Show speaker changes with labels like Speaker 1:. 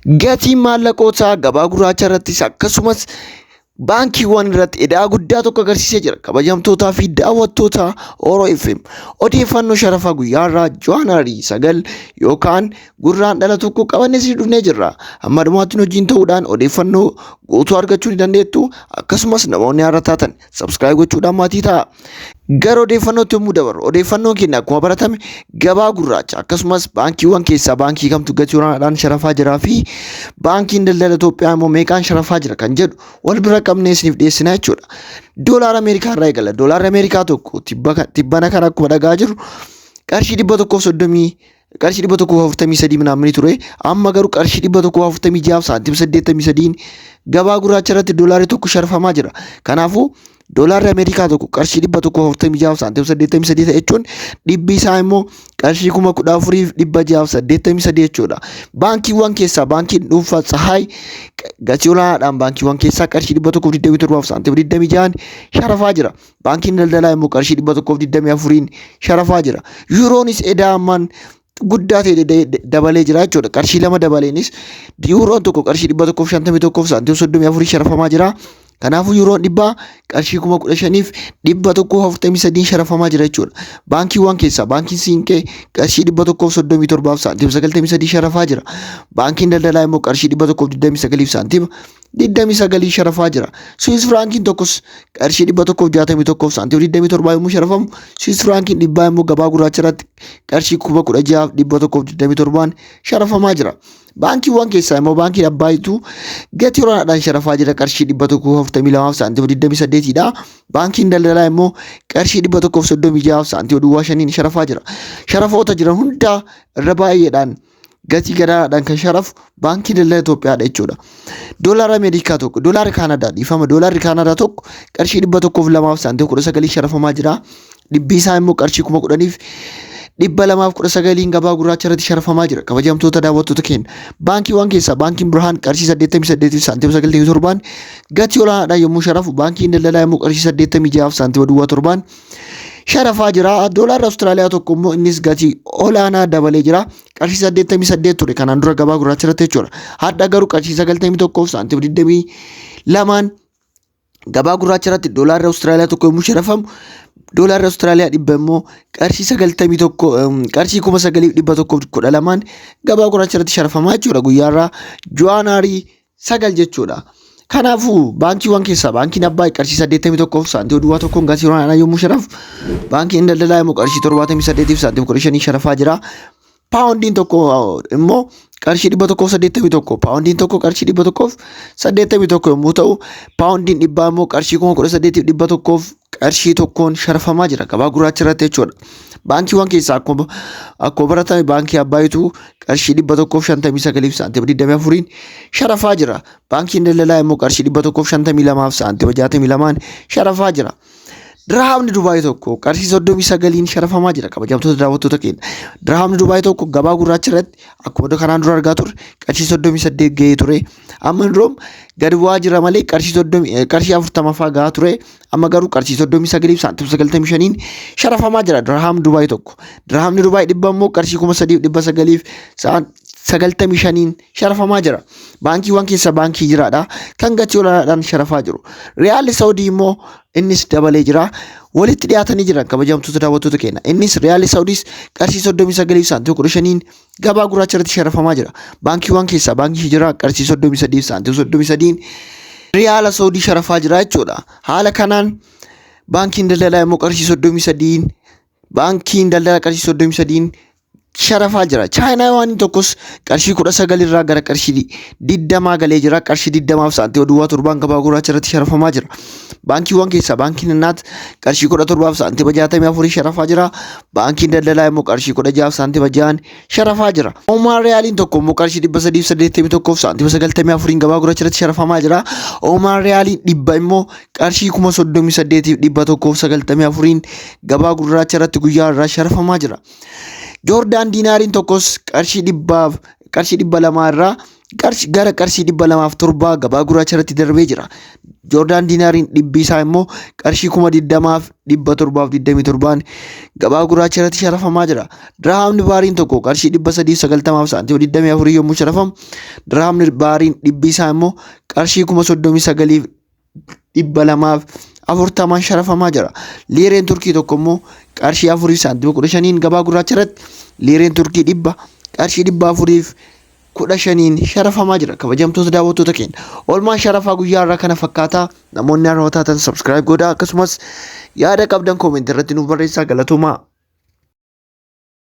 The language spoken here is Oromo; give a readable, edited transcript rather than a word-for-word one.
Speaker 1: Gatiin maallaqootaa gabaa gurraacha irrattis akkasumas baankiiwwan irratti edaa guddaa tokko agarsiisee jira. Kabajamtootaa fi daawwattoota Oro FM odeeffannoo sharafaa guyyaa irraa January 9 yookaan Gurraandhala 1 qabannee isin dhufnee jirra. Hamma dhumaatti nu wajjin ta'uudhaan odeeffannoo guutuu argachuu ni dandeettu. Akkasumas namoonni haaraa taatan subscribe gochuudhaan maatii ta'a. Gara odeeffannootti yommuu dabarru odeeffannoon keenya akkuma baratame gabaa gurraacha akkasumas baankiiwwan keessaa baankii kamtu gatii olaanaadhaan sharafaa jiraa fi baankiin daldala Itoophiyaa immoo meeqaan sharafaa jira kan jedhu wal bira qabnee isiniif dhiyeessina jechuudha. Doolaara Ameerikaa irraa eegala. Doolaarri Ameerikaa tokko tibbana kana akkuma dhagaa jiru qarshii 130 qarshii 143 minaamini ture. Amma garuu qarshii 146 saantiim 83 gabaa gurraacha irratti doolaarri tokko sharafamaa jira. Kanaafuu doolaarri Ameerikaa tokko qarshii 146 saantiim 83 ta'e jechuun dhibbi isaa immoo qarshii 14,683 jechuudha. Baankiiwwan keessaa baankiin dhuunfaa Tsahaay gatii olaanaadhaan baankiiwwan keessaa qarshii 127 saantiim 26 sharafaa jira. Baankiin daldalaa immoo qarshii 124 sharafaa jira. Yuuroonis edaa ammaan guddaa ta'e dabalee jira jechuudha. Qarshii 2 dabaleenis yuuroon tokko qarshii 151 saantiim 34 sharafamaa jira. Kanaafuu yuuroon dhibbaa qarshii 15,143 sharafamaa jira jechuudha. Baankiiwwan keessaa baankiin Siinqee qarshii 137 saantiim 93 sharafaa jira. Baankiin daldalaa immoo qarshii 129 saantiima 29 sharafaa jira. Swiss firaankiin tokkos qarshii 161 saantiima 27 yommuu sharafamu, Swiss firaankiin dhibbaa immoo gabaa gurraacha irratti qarshii 16,127 sharafamaa jira. Baankiiwwan keessaa immoo baankiin Abbaayituu gatii olaanaadhaan sharafaa jira qarshii 142 saantiima 28 dha. Baankiin daldalaa immoo qarshii 136 saantiima duwwaa 5 sharafaa jira. Sharafoota jiran hundaa irra baay'eedhaan gatii gadaanaadhaan kan sharafu baankii daldala Itoophiyaadha jechuudha. Doolaara Ameerikaa tokko, doolaarri Kaanadaa dhiifama, doolaarri Kaanadaa tokko qarshii 102 saantiima 19 sharafamaa jira. Dhibbi isaa immoo qarshii 10,219 gabaa gurraacha irratti sharafamaa jira. Kabajamtoota daawwattoota keenya. Baankiiwwan keessaa baankiin Birhaan qarshii 88 saantiima 97 gatii olaanaadhaan yommuu sharafu, baankiin daldalaa immoo qarshii 86 saantiima duwwaa 7 sharafaa jira. Doolaarri Awustiraaliyaa tokko immoo innis gatii olaanaa dabalee jira. Qarshii 88 ture kanaan dura gabaa gurraacha irratti jechuudha. Hadha garuu qarshii 91 saantiima 22 gabaa gurraacha irratti doolaarri Awustiraaliyaa tokko yommuu sharafamu, doolaarri Awustiraaliyaa dhibba immoo qarshii 91 qarshii 9,112 gabaa gurraacha irratti sharafamaa jechuudha guyyaarraa January 9 jechuudha. Kanaafuu baankiiwwan keessaa baankiin Abbaay qarshii 81 saantiima duwwaa tokkoon gatii olaanaa yommuu sharafu, baankiin daldalaa immoo qarshii 78 saantiima 15 sharafaa jira. Paawundiin tokko immoo qarshii 181 paawundiin tokko qarshii 181 yommuu ta'u, paawundiin dhibbaa immoo qarshii 18,100 qarshii tokkoon sharafamaa jira gabaa gurraacha irratti jechuudha. Baankiiwwan keessaa akkuma baratame baankii Abbaayituu qarshii 159 saantima 24 sharafaa jira. Baankiin daldalaa immoo qarshii 152 saantima 62 sharafaa jira. Dirhaamni Dubaay tokko qarshii 39 sharafamaa jira kabajamtoota daawwattoota keenya. Dirhaamni Dubaay tokko gabaa gurraacha irratti akkuma kanaan dura argaa turre qarshii 38 gahee ture. Amma duroom gad bu'aa jira malee qarshii 30 qarshii 40 fa'aa gahaa ture. Amma garuu qarshii 39 saantima 95 sharafamaa jira dirhaamni Dubaay tokko. Dirhaamni Dubaay dhibba immoo qarshii 3,995 sharafamaa jira. Baankiiwwan keessaa baankii jiraadha kan gatii olaanaadhaan sharafaa jiru. Riyaalli Saawudii immoo innis dabalee jira. Walitti dhiyaatanii jiran kabajamtoota daawwattoota keenya. Innis Riyaalli Saawudiis qarshii 39 saantima 15 gabaa gurraacha irratti sharafamaa jira. Baankiiwwan keessaa baankii Hijiraa qarshii 33 saantima 33 Riyaala Saawudii sharafaa jira jechuudha. Haala kanaan baankiin daldalaa immoo qarshii 33 baankiin daldalaa qarshii 33 sharafaa jira. Chaayinaa waan tokkos qarshii 19 irraa gara qarshii 20 galee jira. Qarshii 20 saantima duwwaa 7 gabaa gurraacha irratti sharafamaa jira. Baankiiwwan keessaa baankiin Innaat qarshii 17 saantima 64 sharafaa jira. Baankiin daldalaa immoo qarshii 16 saantima 6 sharafaa jira. Oomaan Riyaaliin tokko immoo qarshii 381 saantima 94 gabaa gurraacha irratti sharafamaa jira. Oomaan Riyaaliin dhibba immoo qarshii 38,194 gabaa gurraacha irratti guyyaa irraa sharafamaa jira. Joordaan diinaariin tokkos qarshii dhibbaaf qarshii 200 irraa gara qarshii 207 gabaa gurraacha irratti darbee jira. Joordaan diinaariin dhibbi isaa immoo qarshii 20,727n gabaa gurraacha irratti sharafamaa jira. Dirhaamni baariin tokko qarshii 390 fi saantima 24 yommuu sharafamu, dirhaamni baariin dhibbi isaa immoo qarshii 39,240n sharafamaa jira. Liireen Turkii tokko immoo qarshii 4 saantima 15n gabaa gurraacha irratti, liireen Turkii 100 qarshii 415n sharafamaa jira. Kabajamtoota daawwattoota keenya, oolmaan sharafaa guyyaa irraa kana fakkaataa. Namoonni haarawaa taatan subscribe godhaa, akkasumas yaada qabdan comment irratti nuuf barreessaa. Galatoomaa.